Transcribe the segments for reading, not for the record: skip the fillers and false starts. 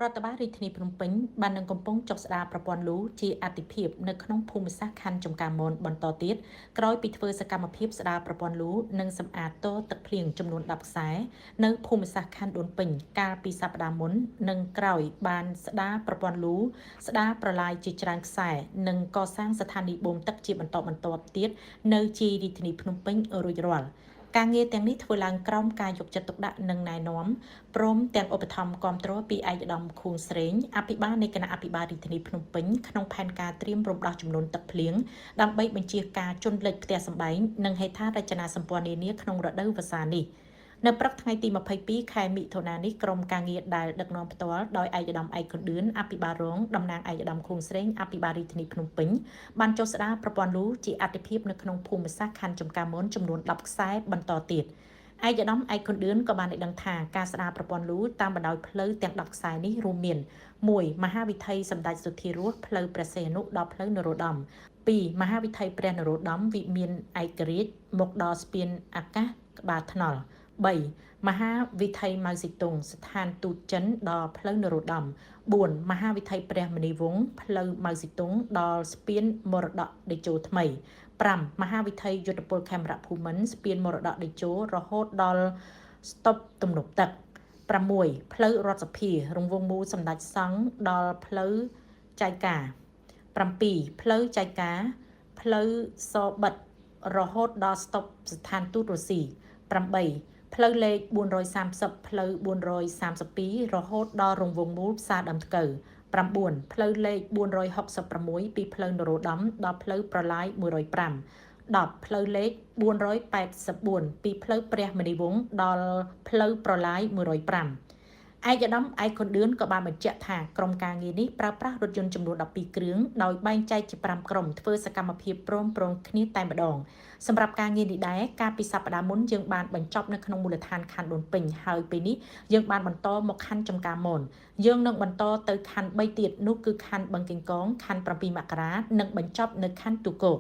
រដ្ឋបាលរាជធានីភ្នំពេញបាននឹងកំពុងចុះស្ដារប្រព័ន្ធលូជាអាទិភាពនៅក្នុងភូមិសាស្ត្រខណ្ឌចំការមនបន្តទៀតក្រោយពីធ្វើសកម្មភាពស្ដារប្រព័ន្ធលូនិងសម្អាតទទឹកភ្លៀងចំនួន10ខ្សែនៅភូមិសាស្ត្រខណ្ឌដូនពេញកាលពីសប្តាហ៍មុននិងក្រោយបានស្ដារប្រព័ន្ធលូស្ដារប្រឡាយជាច្រើនខ្សែនិងកសាងស្ថានីយ៍បូមទឹកជាបន្តបន្ទាប់ទៀតនៅជាយរាជធានីភ្នំពេញរួចរាល់។ការងារទាំងនេះធ្វើឡើងក្រោមការយកចិត្តទុកដាក់និងណែនាំព្រមទាំងឧបត្ថម្ភគាំទ្រពីឯកឧត្តមខួងស្រេងអភិបាលនៃគណៈអភិបាលរាជធានីភ្នំពេញក្នុងផែនការត្រៀមរំដោះចំនួនទឹកភ្លៀងដើម្បីបញ្ជៀសការជន់លិចផ្ទះសម្បែងនិងហេដ្ឋារចនាសម្ព័ន្ធនានាក្នុងរដូវវស្សានេះ។នៅព្រឹកថ្ងៃទី22ខែមិថុនានេះក្រុមការងារដែលដឹកនាំផ្ទាល់ដោយឯកឧត្តមឯកខុនឌឿនអភិបាលរងតំណាងឯកឧត្តមខួងស្រេងអភិបាលរាជធានីភ្នំពេញបានចុះស្ដារប្រព័ន្ធលូជាអាទិភាពនៅក្នុងភូមិសាស្ត្រខណ្ឌចំការមនចំនួន10ខ្សែបន្តទៀតឯកឧត្តមឯកខុនឌឿនក៏បានឲ្យដឹងថាការស្ដារប្រព័ន្ធលូតាមបណ្ដោយផ្លូវទាំង10ខ្សែនេះរួមមាន1មហាវិថីសម្ដេចសុធារសផ្លូវព្រះសីហនុដល់ផ្លូវនរោត្តម2មហាវិថីព្រះនរោត្តមវិមានឯករាជ្យមកដល់ស្ពានអាកាសក្បាលថ្នល់3មហាវិថីម៉ៅសេទុងស្ថានទូតចិនដល់ផ្លូវនរោត្តម4មហាវិថីព្រះមុនីវង្សផ្លូវម៉ៅសេទុងដល់ស្ពានមរតកតេជោថ្មី5មហាវិថីយុទ្ធពលខេមរៈភូមិន្ទស្ពានមរតកតេជោរហូតដល់ស្តុបទំនប់ទឹក6ផ្លូវរដ្ឋសភារង្វង់មូលសម្ដេចសង្ឃដល់ផ្លូវចៃកា7ផ្លូវចៃកាផ្លូវសបិតរហូតដល់ស្តុបស្ថានទូតរុស្ស៊ី8ផ្លូវលេខ430ផ្លូវ432រហូតដល់រង្វង់មូលផ្សារដើមថ្កូវ9ផ្លូវលេខ466ពីផ្លូវនរោត្តមដល់ផ្លូវប្រឡាយ105 10ផ្លូវលេខ484ពីផ្លូវព្រះមុនីវង្សដល់ផ្លូវប្រឡាយ105ឯកឧត្តមឯកខុនឌឿនក៏បានបញ្ជាក់ថាក្រុមការងារនេះប្រើប្រាស់រថយន្តចំនួន12គ្រឿងដោយបែងចែកជា5ក្រុមធ្វើសកម្មភាពព្រមព្រៀងគ្នាតែម្ដងសម្រាប់ការងារនេះដែរកាលពីសប្តាហ៍មុនយើងបានបញ្ចប់នៅក្នុងមូលដ្ឋានខណ្ឌដូនពេញហើយពេលនេះយើងបានបន្តមកខណ្ឌចំការមនយើងនឹងបន្តទៅខណ្ឌ3ទៀតនោះគឺខណ្ឌបឹងកេងកងខណ្ឌ7មករានិងបញ្ចប់នៅខណ្ឌទូគោក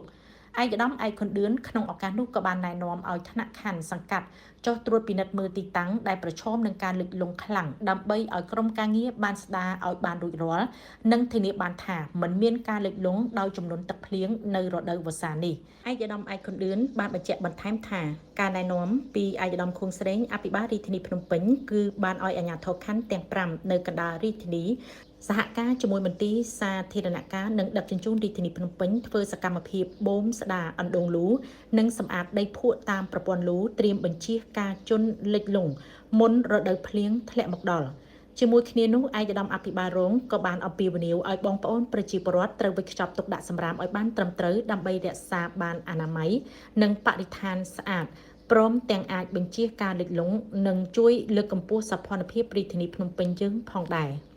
ឯកឧត្តមឯកខុនឌឿនក្នុងឱកាសនោះក៏បានណែនាំឲ្យថ្នាក់ខណ្ឌសង្កាត់ចុះត្រួតពិនិត្យមើលទីតាំងដែលប្រឈមនឹងការលិចលង់ខ្លាំងដើម្បីឲ្យក្រុមការងារបានស្ដារឲ្យបានរួចរាល់និងធានាបានថាមិនមានការលិចលង់ដោយចំនួនទឹកភ្លៀងនៅរដូវវស្សានេះឯកឧត្តមឯកខុនឌឿនបានបញ្ជាក់បន្ថែមថាការណែនាំពីឯកឧត្តមខួងស្រេងអភិបាលរាជធានីភ្នំពេញគឺបានឲ្យអាជ្ញាធរខណ្ឌទាំង5នៅកណ្ដាលរាជធានីសហការជាមួយមន្ទីរសាធារណការនិងដឹកជញ្ជូនរាជធានីភ្នំពេញធ្វើសកម្មភាពបូមស្ដារអណ្ដូងលូនិងសម្អាតដីភក់តាមប្រព័ន្ធលូត្រៀមបញ្ជៀសការជន់លិចលង់មុនរដូវភ្លៀងធ្លាក់មកដល់ជាមួយគ្នានោះឯកឧត្តមអភិបាលរងក៏បានអំពាវនាវឲ្យបងប្អូនប្រជាពលរដ្ឋត្រូវវេចខ្ចប់ទុកដាក់សំរាមឲ្យបានត្រឹមត្រូវដើម្បីរក្សាបានអនាម័យនិងបរិស្ថានស្អាតព្រមទាំងអាចបញ្ជៀសការលិចលង់និងជួយលើកកម្ពស់សោភ័ណភាពរាជធានីភ្នំពេញយើងផងដែរ។